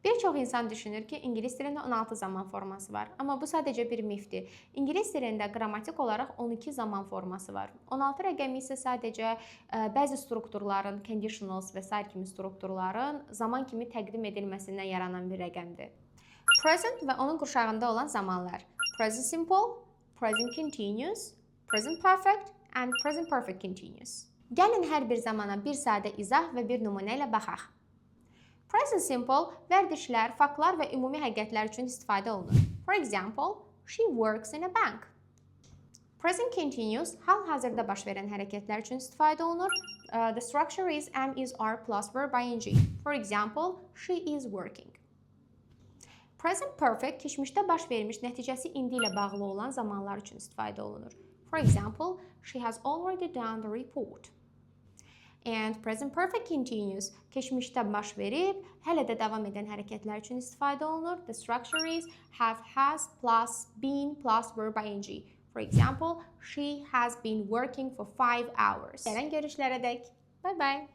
Bir çox insan düşünür ki, ingilis dilində 16 zaman forması var. Amma bu sadəcə bir mifdir. İngilis dilində qrammatik olaraq 12 zaman forması var. 16 rəqəmi isə sadəcə bəzi strukturların, conditionals və sair kimi strukturların zaman kimi təqdim edilməsindən yaranan bir rəqəmdir. Present və onun qurşağında olan zamanlar. Present simple, present continuous, present perfect and present perfect continuous. Gəlin hər bir zamana bir sadə izah və bir nümunə ilə baxaq. Present simple vərdişlər, faktlar və ümumi həqiqətlər üçün istifadə olunur. For example, she works in a bank. Present continuous hal-hazırda baş verən hərəkətlər üçün istifadə olunur. The structure is am, is, are plus verb ing. For example, she is working. Present perfect keçmişdə baş vermiş, nəticəsi indi ilə bağlı olan zamanlar üçün istifadə olunur. For example, she has already done the report. And present perfect continuous keçmişdə baş verib, hələ də davam edən hərəkətlər üçün istifadə olunur. The structure is have, has plus been plus verb ing. For example, she has been working for 5 hours. Gələn görüşlərə dək. Bye bye.